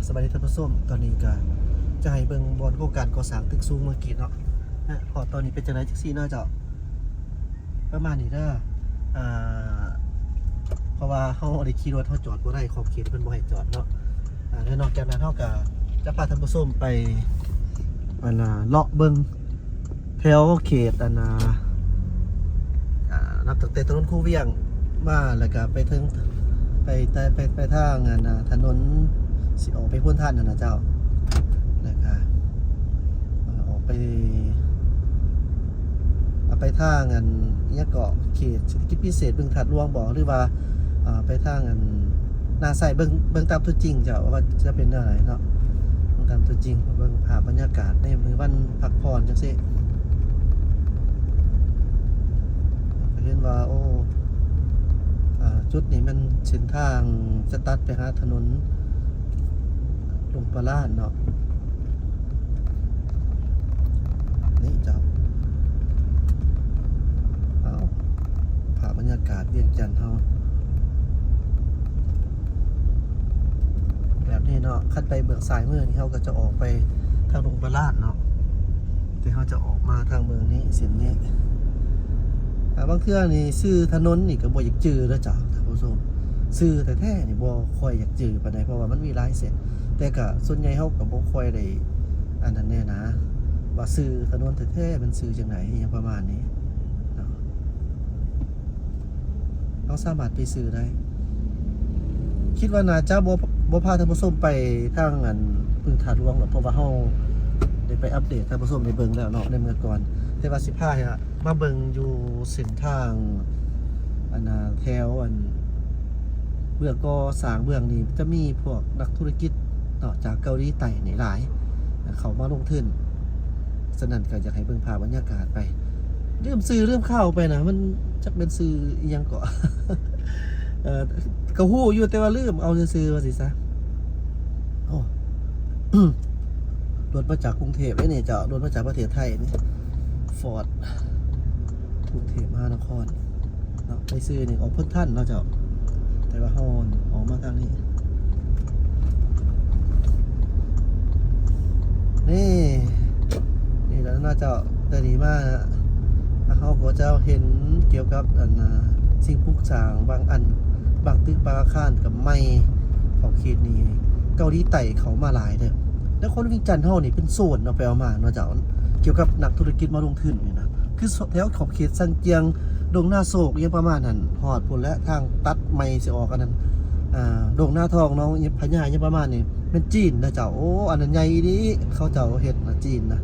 ສະບາຍດີທ່ານຜູ້ຊົມ, ຕອນນີ້ກະຈະໃຫ້ເບິ່ງບ່ອນໂຄງການກໍ່ສ້າງຕຶກສູງເມືອງກີດເນາະ. ຮອດຕອນນີ້ເປັນຈັ່ງໃດຈັ່ງຊີ້ເນາະເຈົ້າ, ປະມານນີ້ເດີ. ອ່າ ເພາະວ່າເຮົາໄດ້ຂີ່ລົດ ເຮົາຈອດບໍ່ໄດ້, ຂອບເຂດເພິ່ນບໍ່ໃຫ້ຈອດເນາະ. ອ່າ ແລະນອກຈາກນັ້ນເຮົາກະຈະພາທ່ານຜູ້ຊົມໄປ ອັນນ່າ ເລາະເບິ່ງ ແຖວເຂດ ອັນນ່າ ອ່າ ນັບຕັ້ງແຕ່ຖະໜົນຄູວຽງມາ ແລ້ວກະໄປເຖິງ ໄປ ໄປ ໄປ ໄປທາງ ອັນນ່າ ຖະໜົນຊິອອກໄປໂພນທັນຫັ້ນນະເຈົ້າ, ແລ້ວກະ ອ່າ ອອກໄປ ອ່າ ໄປທາງ ອັນ ຫຍັງເກາະ ເຂດເສດຖະກິດພິເສດບຶງທາດຫຼວງບໍ ຫຼືວ່າ ອ່າ ໄປທາງ ອັນ ນາໄຊ. ເບິ່ງ ເບິ່ງຕາມຕົວຈິງເຈົ້າ ວ່າຈະເປັນແນວໃດເນາະ, ເບິ່ງຕາມຕົວຈິງ ເບິ່ງພາບບັນຍາກາດໃນມື້ວັນພັກຜ່ອນຈັ່ງຊີ້. ກໍເຫັນວ່າ ໂອ້ ອ່າ ຈຸດນີ້ແມ່ນເສັ້ນທາງຈະຕັດໄປຫາຖະໜົນຫຼວງພະບາງເນາະ. ນີ້ເຈົ້າ ເອົາ ພາບບັນຍາກາດວຽງຈັນເຮົາແບບນີ້ເນາະ. ຄັນໄປເບື້ອງຊ້າຍມືນີ້ ເຮົາກໍຈະອອກໄປທາງຫຼວງພະບາງເນາະ, ແຕ່ເຮົາຈະອອກມາທາງເບື້ອງນີ້ ເສັ້ນນີ້. ອ່າ ບາງເທື່ອນີ້ຊື່ຖະໜົນນີ້ກໍບໍ່ຢາກຈື່ເດີເຈົ້າທ່ານຜູ້ຊົມ, ຊື່ແທ້ໆນີ້ບໍ່ຄ່ອຍຢາກຈື່ປານໃດ ເພາະວ່າມັນມີຫຼາຍເສັ້ນ. ແຕ່ກະສ່ວນໃຫຍ່ເຮົາກໍບໍ່ຄ່ອຍໄດ້ອັນນັ້ນແນ່ນາ ວ່າຊື່ຖະໜົນແທ້ໆມັນຊື່ຈັ່ງໃດ ອີ່ຫຍັງປະມານນີ້ເນາະ. ເຮົາສາມາດໄປຊື້ໄດ້. ຄິດວ່າໜ້າຈະບໍ່ ບໍ່ພາທ່ານຜູ້ຊົມໄປທາງອັນບຶງທາດຫຼວງດອກ ເພາະວ່າເຮົາໄດ້ໄປອັບເດດໃຫ້ທ່ານຜູ້ຊົມໄດ້ເບິ່ງແລ້ວເນາະ ໃນເມື່ອກ່ອນ. ແຕ່ວ່າຊິພາມາເບິ່ງຢູ່ເສັ້ນທາງ ອັນນ່າ ແຖວອັນ ເບື້ອງກໍ່ສ້າງເບື້ອງນີ້ ຈະມີພວກນັກທຸລະກິດເນາະ ຈາກເກົາຫຼີໃຕ້ນີ້ຫຼາຍ ເຂົ້າມາລົງທຶນ. ສະນັ້ນກໍຢາກໃຫ້ເບິ່ງພາບບັນຍາກາດໄປ. ລືມຊື່ລືມຂ່າວໄປນະ, ມັນຈັກແມ່ນຊື່ອີ່ຫຍັງເກາະ. ເອີ ກໍຮູ້ຢູ່ ແຕ່ວ່າລືມເອົາຊື່ໆ ວ່າຊີ້ຊະ. ໂອ້ ລົດມາຈາກກຸງເທບເດ້ນີ້ເຈົ້າ, ລົດມາຈາກປະເທດໄທນີ້ ຟອດ ກຸງເທບມະຫານະຄອນເນາະ. ໄປຊື້ນີ້ອອກໂພນທັນເນາະເຈົ້າ, ແຕ່ວ່າເຮົາອອກມາທາງນີ້. ນີ້ ນີ້ແຫຼະເນາະເຈົ້າ, ແຕ່ນີ້ມາເຮົາກໍຈະເຫັນກ່ຽວກັບ ອັນ ສິ່ງປຸກສ້າງບາງອັນ, ບາງຕຶກບາງອາຄານກໍໃໝ່. ຂອບເຂດນີ້ເກົາຫຼີໃຕ້ເຂົ້າມາຫຼາຍເດີ. ນະຄອນວຽງຈັນເຮົານີ້ເປັນໂຊນເນາະ, ໄປເອົາມາເນາະເຈົ້າ, ກ່ຽວກັບນັກທຸລະກິດມາລົງທຶນນີ້ນະ, ຄືແຖວຂອບເຂດຊາງຈຽງ ດົງນາໂຊກ ອີ່ຫຍັງປະມານນັ້ນ, ຮອດພຸ້ນແຫຼະ, ທາງຕັດໃໝ່ຊິອອກອັນນັ້ນ ອ່າ ດົງນາທອງ ໜອງພະຍາ ອີ່ຫຍັງປະມານນີ້ ແມ່ນຈີນນະເຈົ້າ. ໂອ້ ອັນນັ້ນໃຫຍ່ອີ່ຫຼີ, ເຂົາເຈົ້າເຮັດນະ ຈີນນະ.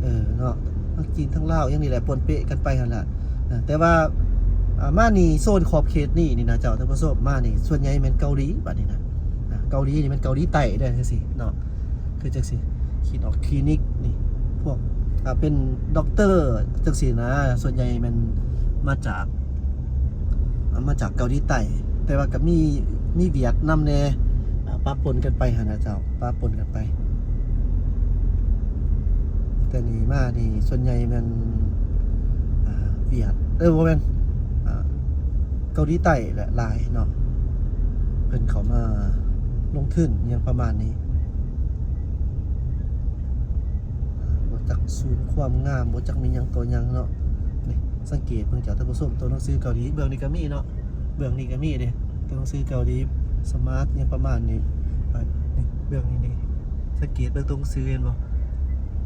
ເອີ ເນາະ, ທັງຈີນທັງລາວ ອີ່ຫຍັງນີ້ແຫຼະ ປົນເປະກັນໄປຫັ້ນລະ. ເອີ ແຕ່ວ່າ ອ່າ ມານີ້ ໂຊນຂອບເຂດນີ້ນີ້ນະເຈົ້າ ທ່ານຜູ້ຊົມ, ມານີ້ສ່ວນໃຫຍ່ແມ່ນເກົາຫຼີບາດນີ້ນະ. ອ່າ ເກົາຫຼີນີ້ແມ່ນເກົາຫຼີໃຕ້ເດີ ຈັ່ງຊີ້ເນາະ. ຄືຈັ່ງຊີ້ ຄລີນອອກຄລີນິກນີ້ ພວກ ອ່າ ເປັນດັອກເຕີຈັ່ງຊີ້ນະ, ສ່ວນໃຫຍ່ແມ່ນມາຈາກ ອ່າ ມາຈາກເກົາຫຼີໃຕ້, ແຕ່ວ່າກໍມີ ມີຫວຽດນຳແດ່ ອ່າ ປະປົນກັນໄປຫັ້ນນະເຈົ້າ, ປະປົນກັນໄປ. ແຕ່ນີ້ມານີ້ ສ່ວນໃຫຍ່ແມ່ນ ອ່າ ຫວຽດ ເອີ ບໍ່ແມ່ນ ອ່າ ເກົາຫຼີໃຕ້ແຫຼະ ຫຼາຍເນາະ, ເພິ່ນເຂົ້າມາລົງທຶນຫຍັງປະມານນີ້. ບໍ່ຈັກສູນຄວາມງາມ, ບໍ່ຈັກມີຫຍັງຕໍ່ຫຍັງເນາະ. ນີ້ ສັງເກດເບິ່ງເຈົ້າທ່ານຜູ້ຊົມ, ໂຕໜັງສືເກົາຫຼີ ເບື້ອງນີ້ກໍມີເນາະ, ເບື້ອງນີ້ກໍມີເດ້, ໂຕໜັງສືເກົາຫຼີ ສະມາດ ຫຍັງປະມານນີ້. ນີ້ ເບື້ອງນີ້ນີ້ ສັງເກດເບິ່ງໂຕໜັງສື ເຫັນບໍ່?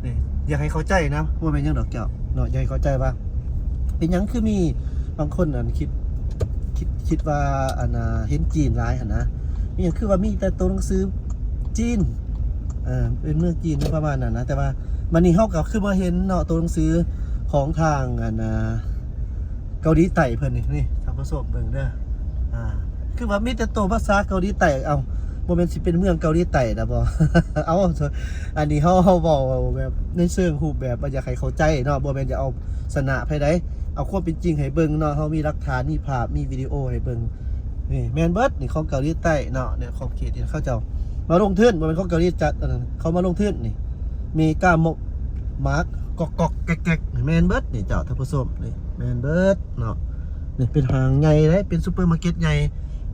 ນີ້ ຢາກໃຫ້ເຂົ້າໃຈນະ, ບໍ່ແມ່ນຫຍັງດອກເຈົ້າເນາະ, ຢາກໃຫ້ເຂົ້າໃຈວ່າເປັນຫຍັງຄືມີບາງຄົນ ອັນ ຄິດ ຄິດ ຄິດວ່າ ອັນ ອ່າ ເຫັນຈີນຫຼາຍຫັ້ນນະ, ມີຫຍັງຄືວ່າມີແຕ່ໂຕໜັງສືຈີນ, ເອີ ເປັນເມືອງຈີນປະມານນັ້ນນະ. ແຕ່ວ່າບາດນີ້ເຮົາກໍຄືມາເຫັນເນາະ ໂຕໜັງສືຂອງທາງ ອັນ ອ່າ ເກົາຫຼີໃຕ້ເພິ່ນນີ້, ນີ້ທ່ານຜູ້ຊົມເບິ່ງເດີ. ອ່າ ຄືວ່າມີແຕ່ໂຕພາສາເກົາຫຼີໃຕ້. ເອົ້າ ບໍ່ແມ່ນຊິເປັນເມືອງເກົາຫຼີໃຕ້ລະບໍ? ເອົ້າ ອັນນີ້ເຮົາ ເຮົາເວົ້າແບບໃນເຊີງຮູບແບບວ່າຢາກໃຫ້ເຂົ້າໃຈເນາະ, ບໍ່ແມ່ນຈະເອົາຊະນະໃຜໃດ, ເອົາຄວາມເປັນຈິງໃຫ້ເບິ່ງເນາະ. ເຮົາມີຫຼັກຖານ, ມີພາບ, ມີວິດີໂອໃຫ້ເບິ່ງ. ນີ້ແມ່ນເບິດນີ້ ຂອງເກົາຫຼີໃຕ້ເນາະ, ໃນຂອບເຂດທີ່ເຂົາເຈົ້າມາລົງທຶນ, ບໍ່ແມ່ນຂອງເກົາຫຼີຈັດ, ອັນນັ້ນເຂົາມາລົງທຶນນີ້. ເມກາເມາະ ມາກ ກອກໆ ແກກໆ ນີ້ແມ່ນເບິດນີ້ເຈົ້າທ່ານຜູ້ຊົມ, ນີ້ແມ່ນເບິດເນາະ. ນີ້ເປັນຫ້າງໃຫຍ່ເດ້, ເປັນຊຸບເປີມາເກັດໃຫຍ່,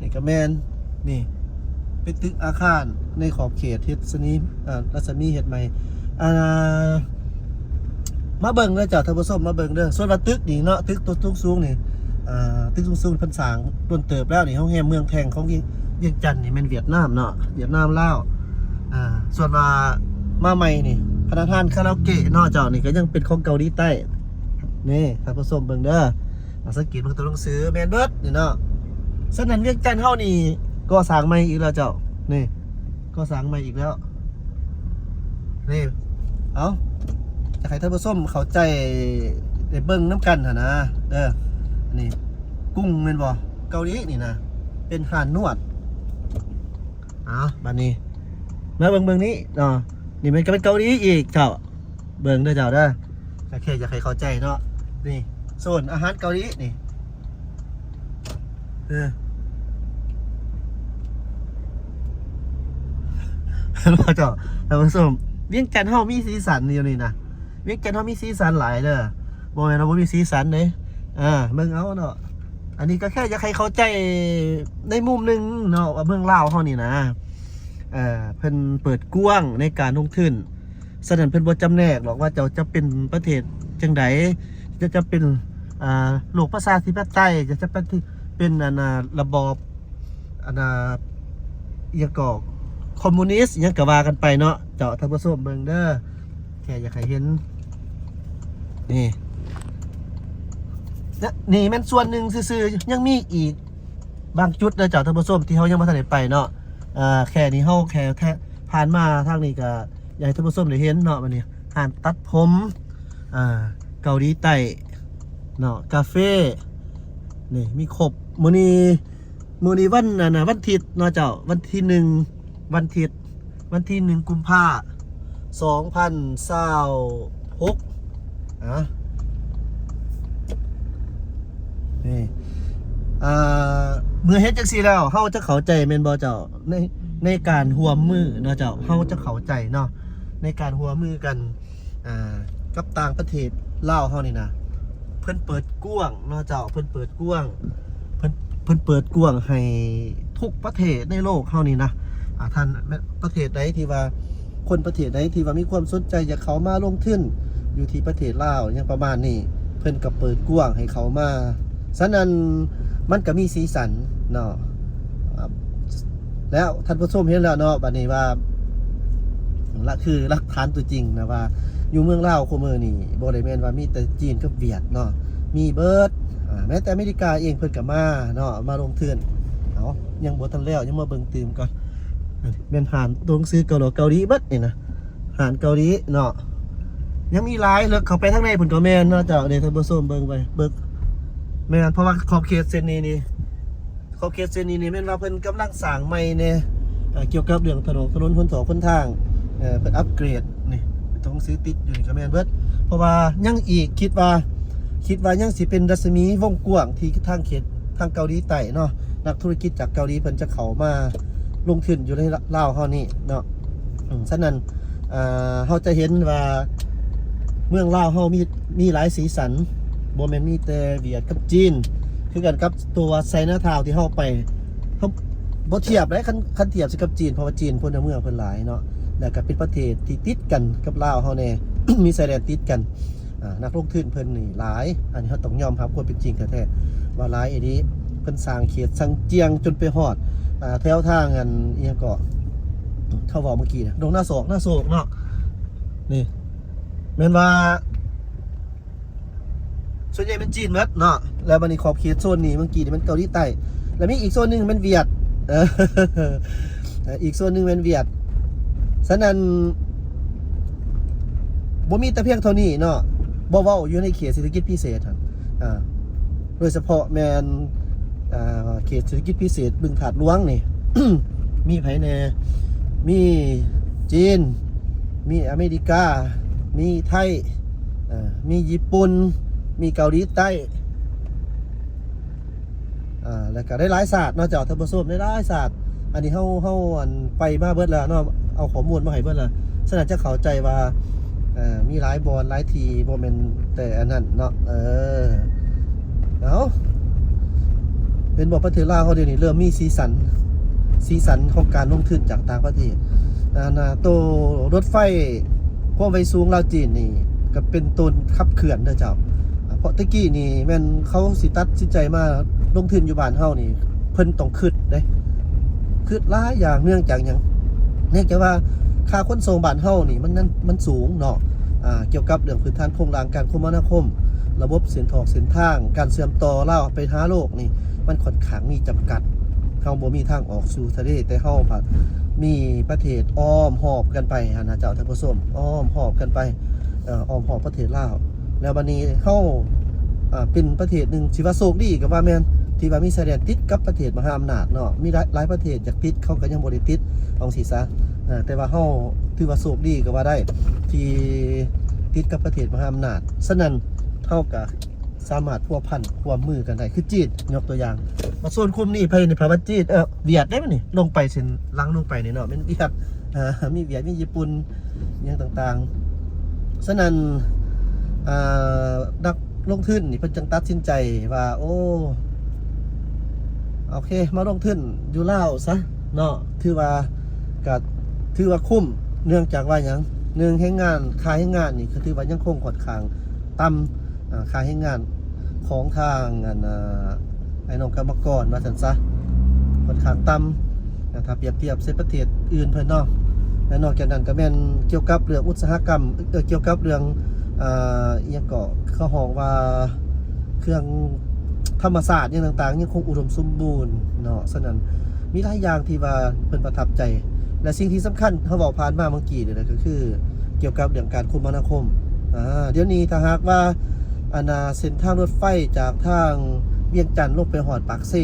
ນີ້ກໍແມ່ນ, ນີ້ ເປັນຕຶກອາຄານໃນຂອບເຂດເຮັດສະນີ ເອີ ລັດສະໝີເຮັດໃໝ່. ອ່າ ມາເບິ່ງເດີເຈົ້າທ່ານຜູ້ຊົມ ມາເບິ່ງເດີ. ສ່ວນວ່າຕຶກນີ້ເນາະ ຕຶກຕົວສູງໆນີ້ ອ່າ ຕຶກສູງໆເພິ່ນສ້າງດົນເຕີບແລ້ວນີ້ ໂຮງແຮມເມືອງແທງຂອງວຽງ ວຽງຈັນນີ້ແມ່ນຫວຽດນາມເນາະ ຫວຽດນາມລາວ. ອ່າ ສ່ວນວ່າມາໃໝ່ນີ້ ພະນາຄານຄາຣາໂອເກະເນາະເຈົ້າ ນີ້ກໍຍັງເປັນຂອງເກົາຫຼີໃຕ້. ນີ້ທ່ານຜູ້ຊົມເບິ່ງເດີ ອາ ສັງເກດເບິ່ງຕົວໜັງສືແມ່ນເບິດນີ້ເນາະ. ສະນັ້ນວຽງຈັນເຮົານີ້ກໍ່ສ້າງໃໝ່ອີກແລ້ວເຈົ້າ ນີ້ກໍ່ສ້າງໃໝ່ອີກແລ້ວ. ນີ້ ເອົາ ຢາກໃຫ້ທ່ານຜູ້ຊົມເຂົ້າໃຈ ໄດ້ເບິ່ງນຳກັນຫັ້ນນະເດີ. ນີ້ກຸງແມ່ນບໍ່ ເກົາຫຼີນີ້ນະ ເປັນຮ້ານນວດ. ເອົາ ບາດນີ້ມາເບິ່ງ ເບິ່ງນີ້ເນາະ ນີ້ມັນກໍເປັນເກົາຫຼີອີກເຈົ້າ. ເບິ່ງເດີເຈົ້າເດີ ໂອເຄ ຢາກໃຫ້ເຂົ້າໃຈເນາະ. ນີ້ໂຊນອາຫານເກົາຫຼີນີ້ ເອີ ເຫັນບໍ່ເຈົ້າທ່ານຜູ້ຊົມ? ວຽງຈັນເຮົາມີສີສັນຢູ່ນີ້ນະ ວຽງຈັນເຮົາມີສີສັນຫຼາຍເດີ ບໍ່ແມ່ນວ່າບໍ່ມີສີສັນເດ້. ອ່າ ເບິ່ງເອົາເນາະ ອັນນີ້ກໍແຄ່ຢາກໃຫ້ເຂົ້າໃຈໃນມຸມໜຶ່ງເນາະ ວ່າເມືອງລາວເຮົານີ້ນະ ເອີ ເພິ່ນເປີດກວ້າງໃນການລົງທຶນ. ສະນັ້ນເພິ່ນບໍ່ຈຳແນກດອກວ່າເຈົ້າຈະເປັນປະເທດຈັ່ງໃດ ຈະ ຈະເປັນ ອ່າ ໂລກປະຊາທິປະໄຕ ຈະ ຈະເປັນ ເປັນ ອັນນ່າ ລະບອບ ອັນນ່າ ອີ່ຫຍັງກໍ ຄອມມູນິດ ອີ່ຫຍັງກໍວ່າກັນໄປເນາະ. ເຈົ້າທ່ານຜູ້ຊົມເບິ່ງເດີ ແຄ່ຢາກໃຫ້ເຫັນ ນີ້ ນີ້ແມ່ນສ່ວນໜຶ່ງຊື່ໆ ຍັງມີອີກບາງຈຸດເດີເຈົ້າທ່ານຜູ້ຊົມ ທີ່ເຮົາຍັງບໍ່ທັນໄດ້ໄປເນາະ. ອ່າ ແຄ່ນີ້ເຮົາແຄ່ ແຄ່ຜ່ານມາທາງນີ້ກໍ ຢາກໃຫ້ທ່ານຜູ້ຊົມໄດ້ເຫັນເນາະ. ບັດນີ້ຮ້ານຕັດຜົມ ອ່າ ເກົາຫຼີໃຕ້ເນາະ ກາເຟ ນີ້ມີຄົບ. ມື້ນີ້ ມື້ນີ້ວັນ ອັນນ່າ ວັນທິດເນາະເຈົ້າ ວັນທີໜຶ່ງ ວັນທິດ ວັນທີໜຶ່ງ ກຸມພາ ສອງພັນຊາວຫົກ. ອ່າ ນີ້ ອ່າ ເມື່ອເຮັດຈັ່ງຊີ້ແລ້ວ ເຮົາຈະເຂົ້າໃຈແມ່ນບໍ່ເຈົ້າ? ໃນ ໃນການຮ່ວມມືເນາະເຈົ້າ ເຮົາຈະເຂົ້າໃຈເນາະ ໃນການຮ່ວມມືກັນ ອ່າ ກັບຕ່າງປະເທດ. ລາວເຮົານີ້ນະ ເພິ່ນເປີດກວ້າງເນາະເຈົ້າ ເພິ່ນເປີດກວ້າງ ເພິ່ນ ເພິ່ນເປີດກວ້າງໃຫ້ທຸກປະເທດໃນໂລກເຮົານີ້ນະ ອ່າ ທ່ານ ປະເທດໃດທີ່ວ່າ ຄົນປະເທດໃດທີ່ວ່າມີຄວາມສົນໃຈຢາກເຂົ້າມາລົງທຶນຢູ່ທີ່ປະເທດລາວ ຫຍັງປະມານນີ້ ເພິ່ນກໍເປີດກວ້າງໃຫ້ເຂົ້າມາ. ສະນັ້ນມັນກໍມີສີສັນເນາະ ແລ້ວທ່ານຜູ້ຊົມເຫັນແລ້ວເນາະ ບັດນີ້ວ່າ ລະ ຄືຫຼັກຖານຕົວຈິງນະວ່າ ຢູ່ເມືອງລາວຄູ່ມື້ນີ້ ບໍ່ໄດ້ແມ່ນວ່າມີແຕ່ຈີນກັບຫວຽດເນາະ ມີເບິດ ອ່າ ແມ້ແຕ່ອາເມລິກາເອງເພິ່ນກໍມາເນາະ ມາລົງທຶນ. ເອົາ ຍັງບໍ່ທັນແລ້ວ ຍັງມາເບິ່ງຕື່ມກ່ອນ. ແມ່ນຮ້ານຕົວໜັງສືເກົາຫຼີ ເກົາຫຼີເບິດນີ້ນະ ຮ້ານເກົາຫຼີເນາະ ຍັງມີຫຼາຍ. ເລິກເຂົ້າໄປທາງໃນພຸ້ນກໍແມ່ນເນາະເຈົ້າ. ນີ້ທ່ານຜູ້ຊົມເບິ່ງໄປ ເບິ່ງ ແມ່ນ ເພາະວ່າຂອບເຂດເສັ້ນນີ້ນີ້ ຂອບເຂດເສັ້ນນີ້ນີ້ແມ່ນວ່າເພິ່ນກຳລັງສ້າງໃໝ່ແດ່ ເອີ ກ່ຽວກັບເລື່ອງຖະໜົນ ຖະໜົນຫົນຖອກຫົນທາງ ເອີ ເພິ່ນອັບເກຣດ. ນີ້ຕົວໜັງສືຕິດຢູ່ນີ້ກໍແມ່ນເບິດ ເພາະວ່າຍັງອີກ ຄິດວ່າ ຄິດວ່າຍັງຊິເປັນລັດສະໝີວົງກວ້າງທີ່ທາງເຂດ ທາງເກົາຫຼີໃຕ້ເນາະ ນັກທຸລະກິດຈາກເກົາຫຼີເພິ່ນຈະເຂົ້າມາລົງທຶນຢູ່ໃນລາວເຮົານີ້ເນາະ. ອືມ ສະນັ້ນ ອ່າ ເຮົາຈະເຫັນວ່າເມືອງລາວເຮົາມີ ມີຫຼາຍສີສັນ ບໍ່ແມ່ນມີແຕ່ຫວຽດກັບຈີນ ຄືກັນກັບຕົວໄຊນາທາວທີ່ເຮົາໄປ ເຮົາບໍ່ທຽບເດ້ ຄັນ ຄັນທຽບໃສ່ກັບຈີນ ເພາະວ່າຈີນພົນລະເມືອງເພິ່ນຫຼາຍເນາະ ແລ້ວກໍເປັນປະເທດທີ່ຕິດກັນກັບລາວເຮົາແດ່ ມີຊາຍແດນຕິດກັນ. ອ່າ ນັກລົງທຶນເພິ່ນນີ້ຫຼາຍ ອັນນີ້ເຮົາຕ້ອງຍອມຮັບຄວາມເປັນຈິງແທ້ໆ ວ່າຫຼາຍອີ່ຫຼີ. ເພິ່ນສ້າງເຂດຊັງຈຽງຈົນໄປຮອດ ອ່າ ແຖວທາງ ອັນ ອີ່ຫຍັງເກາະ ເຂົາເວົ້າເມື່ອກີ້ນະ ດົງນາໂສກ ນາໂສກເນາະ. ນີ້ແມ່ນວ່າສ່ວນໃຫຍ່ແມ່ນຈີນໝົດເນາະ ແລ້ວບັດນີ້ຂອບເຂດໂຊນນີ້ເມື່ອກີ້ນີ້ແມ່ນເກົາຫຼີໃຕ້ ແລ້ວມີອີກໂຊນໜຶ່ງແມ່ນຫວຽດ ເອີ ອີກສ່ວນໜຶ່ງແມ່ນຫວຽດ. ສະນັ້ນ ບໍ່ມີແຕ່ພຽງເທົ່ານີ້ເນາະ ບໍ່ເວົ້າຢູ່ໃນເຂດເສດຖະກິດພິເສດຫັ້ນ ອ່າ ໂດຍສະເພາະແມ່ນ ອ່າ ເຂດເສດຖະກິດພິເສດບຶງທາດຫຼວງນີ້ ມີໃຜແດ່? ມີຈີນ ມີອາເມລິກາ ມີໄທ ເອີ ມີຍີ່ປຸ່ນ ມີເກົາຫຼີໃຕ້ ອ່າ ແລ້ວກໍໄດ້ຫຼາຍຊາດເນາະເຈົ້າທ່ານຜູ້ຊົມ ໄດ້ຫຼາຍຊາດ. ອັນນີ້ເຮົາ ເຮົາ ອັນ ໄປມາເບິດແລ້ວເນາະ ເອົາຂໍ້ມູນມາໃຫ້ເບິດແລ້ວ ສະນັ້ນຈະເຂົ້າໃຈວ່າ ເອີ ມີຫຼາຍບ່ອນຫຼາຍທີ່ ບໍ່ແມ່ນແຕ່ອັນນັ້ນເນາະ. ເອີ ເອົາ ເຫັນບໍ່ ປະເທດລາວເຮົາດຽວນີ້ເລີ່ມມີສີສັນ ສີສັນຂອງການລົງທຶນຈາກຕ່າງປະເທດ. ອັນນ່າ ໂຕລົດໄຟຄວາມໄວສູງລາວຈີນນີ້ກໍເປັນໂຕຂັບເຄື່ອນເດີເຈົ້າ. ເພາະແຕ່ກີ້ນີ້ແມ່ນເຂົາຊິຕັດສິນໃຈມາລົງທຶນຢູ່ບ້ານເຮົານີ້ ເພິ່ນຕ້ອງຄິດເດ້ ຄິດຫຼາຍຢ່າງ. ເນື່ອງຈາກຫຍັງ? ເນື່ອງຈາກວ່າຄ່າຂົນສົ່ງບ້ານເຮົານີ້ມັນ ມັນສູງເນາະ. ອ່າ ກ່ຽວກັບເລື່ອງພື້ນຖານໂຄງລ່າງການຄົມມະນາຄົມ, ລະບົບເສັ້ນຖອກເສັ້ນທາງ, ການເຊື່ອມຕໍ່ລາວໄປຫາໂລກນີ້ ມັນຂ້ອນຂ້າງມີຈຳກັດ. ເຮົາບໍ່ມີທາງອອກສູ່ທະເລ, ແຕ່ເຮົາພັດມີປະເທດອ້ອມຮອບກັນໄປຫັ້ນນະເຈົ້າທ່ານຜູ້ຊົມ, ອ້ອມຮອບກັນໄປ, ເອີ ອ້ອມຮອບປະເທດລາວ. ແລ້ວບັດນີ້ເຮົາ ອ່າ ເປັນປະເທດໜຶ່ງ ຖືວ່າໂຊກດີກໍວ່າແມ່ນ ທີ່ວ່າມີຊາຍແດນຕິດກັບປະເທດມະຫາອຳນາດເນາະ. ມີຫຼາຍ ຫຼາຍປະເທດຢາກຕິດ ເຂົາກໍຍັງບໍ່ໄດ້ຕິດ ເອົາຊີ້ຊະ. ເອີ ແຕ່ວ່າເຮົາຖືວ່າໂຊກດີກໍວ່າໄດ້ ທີ່ຕິດກັບປະເທດມະຫາອຳນາດ. ສະນັ້ນເຮົາກໍສາມາດພົວພັນຮ່ວມມືກັນໄດ້ ຄືຈີນ ຍົກຕົວຢ່າງ. ມາໂຊນຄຸ້ມນີ້ ໃຜນີ້ ພະວ່າຈີນ ເອີ ຫວຽດເດ້ນີ້ ລົງໄປເສັ້ນຫຼັງລົງໄປນີ້ເນາະ ແມ່ນຫວຽດ. ອ່າ ມີຫວຽດ ມີຍີ່ປຸ່ນ ຫຍັງຕ່າງໆ. ສະນັ້ນ ອ່າ ນັກລົງທຶນນີ້ເພິ່ນຈຶ່ງຕັດສິນໃຈວ່າ ໂອ້ ໂອເຄ ມາລົງທຶນຢູ່ລາວຊະເນາະ ຖືວ່າ ກະຖືວ່າຄຸ້ມ. ເນື່ອງຈາກວ່າຫຍັງ? ໜຶ່ງ ແຮງງານ ຄ່າແຮງງານນີ້ກໍຖືວ່າຍັງຄົງຂ້ອນຂ້າງຕ່ຳ. ອ່າ ຄ່າແຮງງານຂອງທາງ ອັນ ອ່າ ອ້າຍນ້ອງກຳມະກອນວ່າຊັ້ນຊະ ຂ້ອນຂ້າງຕ່ຳ ອ່າ ຖ້າປຽບທຽບໃສ່ປະເທດອື່ນເພິ່ນເນາະ. ແລະນອກຈາກນັ້ນກໍແມ່ນກ່ຽວກັບເລື່ອງອຸດສາຫະກຳ ເອີ ກ່ຽວກັບເລື່ອງ ອ່າ ອີ່ຫຍັງເກາະ ເຂົາຮ້ອງວ່າເຄື່ອງທຳມະຊາດຫຍັງຕ່າງໆ ຍັງຄົງອຸດົມສົມບູນເນາະ. ສະນັ້ນມີຫຼາຍຢ່າງທີ່ວ່າເພິ່ນປະທັບໃຈ ແລະສິ່ງທີ່ສຳຄັນ ເຮົາເວົ້າຜ່ານມາເມື່ອກີ້ນີ້ແຫຼະ ກໍຄືກ່ຽວກັບເລື່ອງການຄົມມະນາຄົມ. ອ່າ ດຽວນີ້ຖ້າຫາກວ່າ ອັນນ່າ ເສັ້ນທາງລົດໄຟຈາກທາງວຽງຈັນລົງໄປຮອດປາກເຊ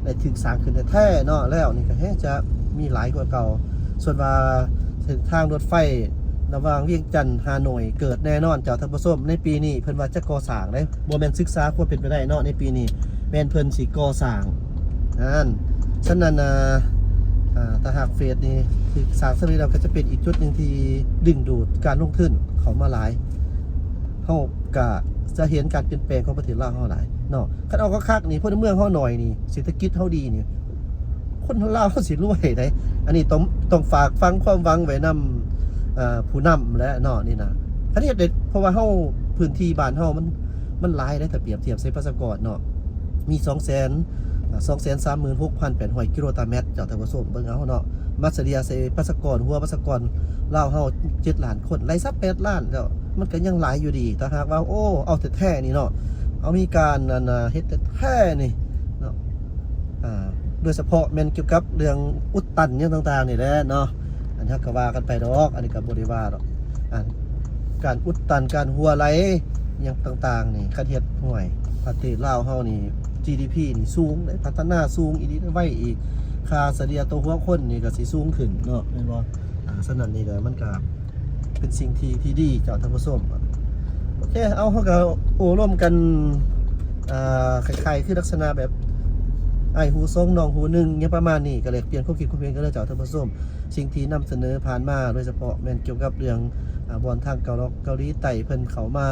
ໄດ້ຖືກສ້າງຂຶ້ນແທ້ໆເນາະ ແລ້ວນີ້ກໍແຮງຈະມີຫຼາຍກວ່າເກົ່າ. ສ່ວນວ່າເສັ້ນທາງລົດໄຟລະຫວ່າງວຽງຈັນ ຮ່າໂນ້ຍ ເກີດແນ່ນອນເຈົ້າທ່ານຜູ້ຊົມ. ໃນປີນີ້ເພິ່ນວ່າຈະກໍ່ສ້າງເດ້ ບໍ່ແມ່ນສຶກສາຄວາມເປັນໄປໄດ້ເນາະ ໃນປີນີ້ແມ່ນເພິ່ນຊິກໍ່ສ້າງນັ້ນ. ສະນັ້ນ ອ່າ ອ່າ ຖ້າຫາກເຟສນີ້ຖືກສ້າງສຳເລັດແລ້ວ ກໍຈະເປັນອີກຈຸດໜຶ່ງທີ່ດຶງດູດການລົງທຶນເຂົ້າມາຫຼາຍ. ເຮົາກະຈະເຫັນການປ່ຽນແປງຂອງປະເທດລາວເຮົາຫຼາຍເນາະ. ຄັນເອົາຄັກໆນີ້ ພົນລະເມືອງເຮົາໜ້ອຍນີ້ ເສດຖະກິດເຮົາດີນີ້ ຄົນລາວເຮົາຊິລວຍໃດ໋. ອັນນີ້ຕ້ອງ ຕ້ອງຝາກຝັງຄວາມຫວັງໄວ້ນຳ ເອີ ຜູ້ນຳແຫຼະເນາະ ນີ້ນະ. ຄັນເຮັດໄດ້ ເພາະວ່າເຮົາ ພື້ນທີ່ບ້ານເຮົາມັນ ມັນຫຼາຍໃດ໋ ຖ້າປຽບທຽບໃສ່ປະຊາກອນເນາະ ມີສອງແສນ ອ່າ ສອງແສນສາມໝື່ນຫົກພັນແປດຮ້ອຍກິໂລຕາແມັດ ເຈົ້າທ່ານຜູ້ຊົມ ເບິ່ງເອົາເນາະ. ມາສະເລ່ຍໃສ່ປະຊາກອນ ຫົວປະຊາກອນລາວເຮົາເຈັດລ້ານຄົນ ໄລ່ສັກແປດລ້ານແລ້ວ ມັນກໍຍັງຫຼາຍຢູ່ດີ. ຖ້າຫາກວ່າ ໂອ້ ເອົາແທ້ໆນີ້ເນາະ ເອົາມີການ ອັນນ່າ ເຮັດແທ້ໆນີ້ເນາະ ອ່າ ໂດຍສະເພາະແມ່ນກ່ຽວກັບເລື່ອງອຸດຕັນຫຍັງຕ່າງໆນີ້ແຫຼະເນາະ. ອັນນີ້ເຮົາກໍວ່າກັນໄປດອກ ອັນນີ້ກໍບໍ່ໄດ້ວ່າດອກ. ອັນ ການອຸດຕັນ ການຮົ່ວໄຫຼຫຍັງຕ່າງໆນີ້ ຄັນເຮັດ ຫ້ວຍ ປະເທດລາວເຮົານີ້ ຈີດີພີ ນີ້ສູງເດ້ ພັດທະນາສູງອີ່ຫຼີ ໄວອີກ ຄ່າສະເລ່ຍຕໍ່ຫົວຄົນນີ້ກໍຊິສູງຂຶ້ນເນາະ ແມ່ນບໍ່? ອ່າ ສະນັ້ນນີ້ແຫຼະ ມັນກໍເປັນສິ່ງທີ່ ທີ່ດີເຈົ້າທ່ານຜູ້ຊົມ. ໂອເຄ ເອົາ ເຮົາກໍໂອ້ລົມກັນ ອ່າ ຄ້າຍໆຄືລັກສະນະແບບອ້າຍຫູສອງ ນ້ອງຫູໜຶ່ງ ຫຍັງປະມານນີ້ ກໍແລກປ່ຽນຄວາມຄິດຄວາມເຫັນກັນເດີເຈົ້າທ່ານຜູ້ຊົມ. ສິ່ງທີ່ນຳສະເໜີຜ່ານມາ ໂດຍສະເພາະແມ່ນກ່ຽວກັບເລື່ອງ ອາ ບ່ອນທາງເກົາ ເກົາຫຼີໃຕ້ເພິ່ນເຂົ້າມາ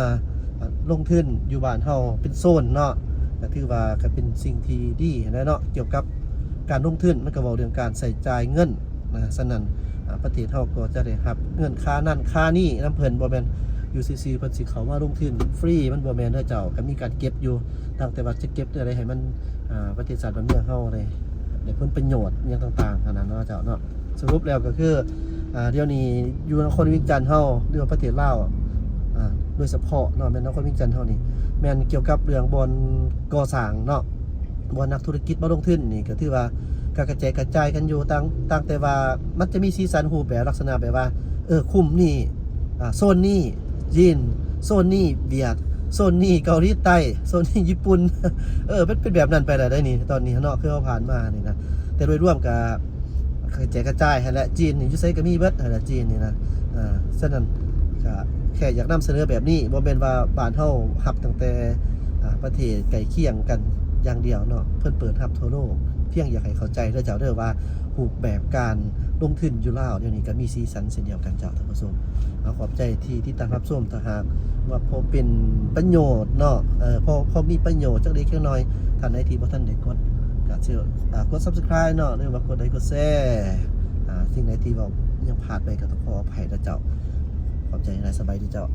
ອາ ລົງທຶນຢູ່ບ້ານເຮົາເປັນໂຊນເນາະ ກໍຖືວ່າກໍເປັນສິ່ງທີ່ດີຫັ້ນແຫຼະເນາະ. ກ່ຽວກັບການລົງທຶນ ມັນກໍເວົ້າເລື່ອງການໃຊ້ຈ່າຍເງິນນະ, ສະນັ້ນ ອາ ປະເທດເຮົາກໍຈະໄດ້ຮັບເງິນຄ່ານັ້ນຄ່ານີ້ນຳເພິ່ນ, ບໍ່ແມ່ນຢູ່ຊື່ໆເພິ່ນຊິເຂົ້າມາລົງທຶນຟຣີ, ມັນບໍ່ແມ່ນເດີເຈົ້າ, ກໍມີການເກັບຢູ່, ຕັ້ງແຕ່ວ່າຈະເກັບແນວໃດໃຫ້ມັນ ອາ ປະເທດຊາດບ້ານເມືອງເຮົາໄດ້ ໄດ້ຜົນປະໂຫຍດຫຍັງຕ່າງໆ ຫັ້ນນະເນາະເຈົ້າເນາະ. ສະຫຼຸບແລ້ວກໍຄື ອາ ດຽວນີ້ຢູ່ນະຄອນວຽງຈັນເຮົາ ຫຼືວ່າປະເທດລາວ ອາ ໂດຍສະເພາະເນາະ ແມ່ນນະຄອນວຽງຈັນເຮົານີ້ ແມ່ນກ່ຽວກັບເລື່ອງບ່ອນກໍ່ສ້າງເນາະ, ບ່ອນນັກທຸລະກິດມາລົງທຶນນີ້ ກໍຖືວ່າກະກະແຈກກະຈາຍກັນຢູ່ ຕ່າງ ຕ່າງແຕ່ວ່າມັນຈະມີສີສັນຮູບແບບລັກສະນະແບບວ່າ ເອີ ຄຸ້ມນີ້ ອາ ໂຊນນີ້ຈີນ, ໂຊນນີ້ຫວຽດ, ໂຊນນີ້ເກົາຫຼີໃຕ້, ໂຊນນີ້ຍີ່ປຸ່ນ ເອີ ມັນເປັນແບບນັ້ນໄປແລ້ວໄດ໋ນີ້ ຕອນນີ້ເນາະ ຄືເຮົາຜ່ານມານີ້ນະ. ແຕ່ໂດຍລວມກະ ກະແຈກກະຈາຍຫັ້ນແຫຼະ, ຈີນນີ້ຢູ່ໃສກໍມີເບິດຫັ້ນແຫຼະ ຈີນນີ້ນະ. ອາ ສະນັ້ນກະແຄ່ຢາກນຳສະເໜີແບບນີ້, ບໍ່ແມ່ນວ່າບ້ານເຮົາຮັບຕັ້ງແຕ່ ອາ ປະເທດໃກ້ຄຽງກັນຢ່າງດຽວເນາະ, ເພິ່ນເປີດຮັບທົ່ວໂລກ. ພຽງຢາກໃຫ້ເຂົ້າໃຈເດີເຈົ້າເດີວ່າ ຮູບແບບການລົງທຶນຢູ່ລາວດຽວນີ້ກໍມີສີສັນເຊັ່ນດຽວກັນເຈົ້າທ່ານຜູ້ຊົມ. ເອົາ ຂອບໃຈທີ່ຕິດຕາມຮັບຊົມ, ຖ້າຫາກວ່າພໍເປັນປະໂຫຍດເນາະ ເອີ ພໍ ພໍມີປະໂຫຍດຈັກເລັກຈັກນ້ອຍ, ທ່ານໃດທີ່ບໍ່ທັນໄດ້ກົດ ກະເຊີນ ອ່າ ກົດ Subscribe ເນາະ ຫຼືວ່າກົດໄລກົດແຊ ອ່າ ສິ່ງໃດທີ່ເວົ້າຍັງພາດໄປກໍຕ້ອງຂໍອະໄພນະເຈົ້າ. ຂອບໃຈຫຼາຍ. ສະບາຍດີເຈົ້າ.